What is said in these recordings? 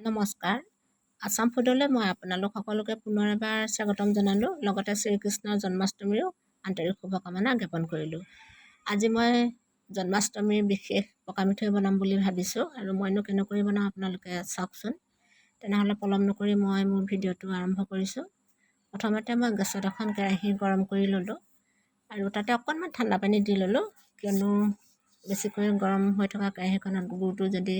নমস্কাৰ, আছাম ফুডলৈ মই আপোনালোক সকলোকে পুনৰ এবাৰ স্বাগতম জনালোঁ। লগতে শ্ৰীকৃষ্ণৰ জন্মাষ্টমীৰো আন্তৰিক শুভকামনা জ্ঞাপন কৰিলোঁ। আজি মই জন্মাষ্টমীৰ বিশেষ পকা মিঠৈ বনাম বুলি ভাবিছোঁ আৰু মইনো কেনেকৈ বনাওঁ আপোনালোকে চাওকচোন। তেনেহ'লে পলম নকৰি মই মোৰ ভিডিঅ'টো আৰম্ভ কৰিছোঁ। প্ৰথমতে মই গেছত এখন কেৰাহী গৰম কৰি ল'লোঁ আৰু তাতে অকণমান ঠাণ্ডা পানী দি ল'লোঁ, কিয়নো বেছিকৈ গৰম হৈ থকা কেৰাহীখনত গুৰটো যদি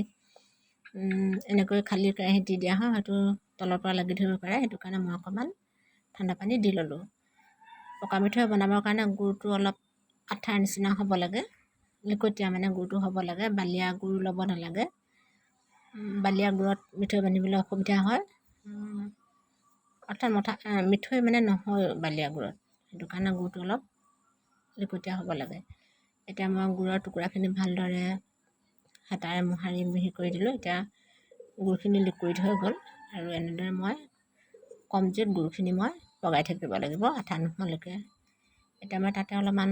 এনেকৈ খালী কেৰাহীত দি দিয়া হয়, হয়তো তলৰ পৰা লাগি ধৰিব পাৰে। সেইটো কাৰণে মই অকণমান ঠাণ্ডা পানী দি ল'লোঁ। পকা মিঠৈ বনাবৰ কাৰণে গুৰটো অলপ আঠাৰ নিচিনা হ'ব লাগে, লিকটীয়া মানে গুৰটো হ'ব লাগে, বালিয়া গুৰ ল'ব নালাগে। বালিয়া গুৰত মিঠৈ বান্ধিবলৈ অসুবিধা হয়, অৰ্থাৎ মিঠৈ মানে নহয় বালিয়া গুৰত। সেইটো কাৰণে গুৰটো অলপ লিকটীয়া হ'ব লাগে। এতিয়া মই গুৰৰ টুকুৰাখিনি ভালদৰে হেতাৰে মোহাৰি মিহি কৰি দিলোঁ। এতিয়া গুৰখিনি লিকুইড হৈ গ'ল আৰু এনেদৰে মই কম জুইত গুৰখিনি মই পগাই থাকিব লাগিব আঠা নোহোৱালৈকে। এতিয়া মই তাতে অলপমান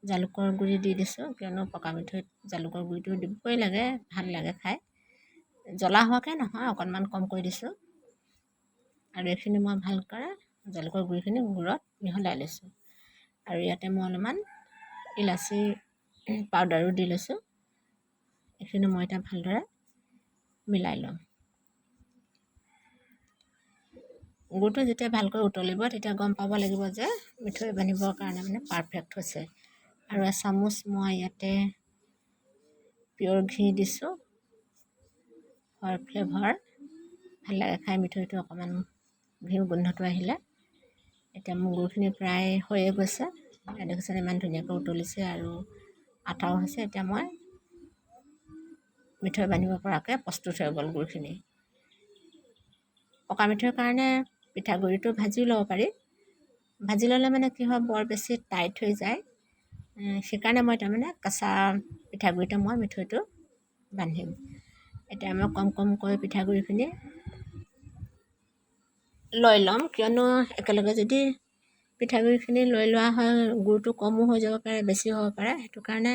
জালুকৰ গুড়ি দি দিছোঁ, কিয়নো পকা মিঠৈত জালুকৰ গুড়িটো দিবই লাগে, ভাল লাগে খাই। জ্বলা হোৱাকৈ নহয়, অকণমান কমকৈ দিছোঁ। আৰু এইখিনি মই ভালকৈ জালুকৰ গুড়িখিনি গুৰত মিহলাই লৈছোঁ। আৰু ইয়াতে মই অলপমান ইলাচি পাউদাৰো দি লৈছোঁ। এইখিনি মই এতিয়া ভালদৰে মিলাই ল'ম। গুৰটো যেতিয়া ভালকৈ উতলিব, তেতিয়া গম পাব লাগিব যে মিঠৈ বান্ধিবৰ কাৰণে মানে পাৰফেক্ট হৈছে। আৰু এচামুচ মই ইয়াতে পিয়'ৰ ঘি দিছোঁ ফৰ ফ্লেভাৰ। ভাল লাগে খাই মিঠৈটো অকণমান ঘিউ গোন্ধটো আহিলে। এতিয়া মোৰ গুৰখিনি প্ৰায় হৈয়ে গৈছে। দেখিছেনে, ইমান ধুনীয়াকৈ উতলিছে আৰু আঠাও হৈছে। এতিয়া মই মিঠৈ বান্ধিব পৰাকৈ প্ৰস্তুত হৈ গ'ল গুৰখিনি। পকা মিঠৈৰ কাৰণে পিঠাগুড়িটো ভাজিও ল'ব পাৰি। ভাজি ল'লে মানে কি হয়, বৰ বেছি টাইট হৈ যায়। সেইকাৰণে মই তাৰমানে কেঁচা পিঠাগুড়িতে মই মিঠৈটো বান্ধিম। এতিয়া মই কম কমকৈ পিঠাগুড়িখিনি লৈ ল'ম, কিয়নো একেলগে যদি পিঠাগুড়িখিনি লৈ লোৱা হয়, গুৰটো কমো হৈ যাব পাৰে, বেছিও হ'ব পাৰে। সেইটো কাৰণে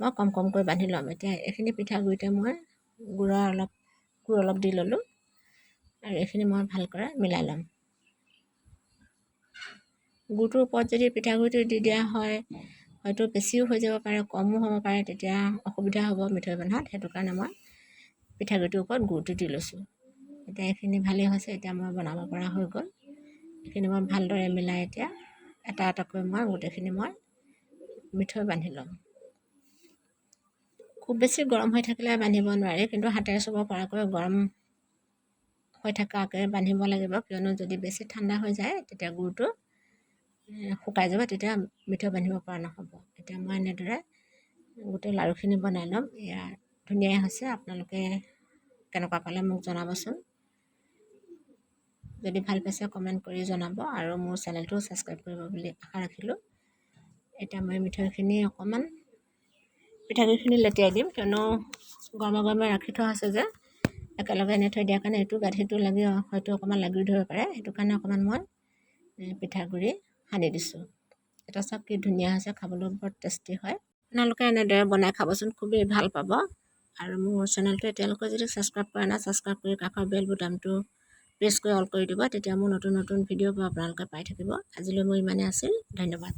মই কম কমকৈ বান্ধি ল'ম। এতিয়া এইখিনি পিঠাগুড়িতে মই গুৰ অলপ দি ল'লোঁ আৰু এইখিনি মই ভালকৈ মিলাই ল'ম। গুৰটোৰ ওপৰত যদি পিঠাগুড়িটো দি দিয়া হয়, হয়তো বেছিও হৈ যাব পাৰে, কমো হ'ব পাৰে, তেতিয়া অসুবিধা হ'ব মিঠৈ বন্ধাত। সেইটো কাৰণে মই পিঠাগুড়িটোৰ ওপৰত গুৰটো দি লৈছোঁ। এতিয়া এইখিনি ভালেই হৈছে। এতিয়া মই বনাব পৰা হৈ গ'ল। এইখিনি মই ভালদৰে মিলাই এতিয়া এটা এটাকৈ মই গোটেইখিনি মই মিঠৈ বান্ধি ল'ম। খুব বেছি গৰম হৈ থাকিলে বান্ধিব নোৱাৰি, কিন্তু হাতেৰে চুব পৰাকৈ গৰম হৈ থকাকৈ বান্ধিব লাগিব, কিয়নো যদি বেছি ঠাণ্ডা হৈ যায়, তেতিয়া গুৰটো শুকাই যাব, তেতিয়া মিঠৈ বান্ধিব পৰা নহ'ব। এতিয়া মই এনেদৰে গোটেই লাড়ুখিনি বনাই ল'ম। এয়া ধুনীয়াই হৈছে। আপোনালোকে কেনেকুৱা পালে মোক জনাবচোন। যদি ভাল পাইছে, কমেণ্ট কৰি জনাব আৰু মোৰ চেনেলটো ছাবস্ক্ৰাইব কৰিব বুলি আশা ৰাখিলোঁ। এতিয়া মই মিঠৈখিনি অকণমান পিঠাগুড়িখিনি লেটিয়াই দিম, কিয়নো গৰমে গৰমে ৰাখি থোৱা হৈছে যে একেলগে এনে থৈ দিয়াৰ কাৰণে এইটো গাত সেইটো লাগি হয়তো অকণমান লাগিও ধৰিব পাৰে। সেইটো কাৰণে অকণমান মই পিঠাগুড়ি সানি দিছোঁ। এটা চাওক কি ধুনীয়া হৈছে, খাবলৈও বৰ টেষ্টি হয়। আপোনালোকে এনেদৰে বনাই খাবচোন, খুবেই ভাল পাব। আৰু মোৰ চেনেলটো এতিয়ালৈকে যদি ছাবস্ক্ৰাইব কৰা নাই, ছাবস্ক্ৰাইব কৰি কাষৰ বেল বুটামটো প্ৰেছ কৰি অল কৰি দিব। তেতিয়া মোৰ নতুন নতুন ভিডিঅ'বোৰ আপোনালোকে পাই থাকিব। আজিলৈ মোৰ ইমানেই আছিল। ধন্যবাদ।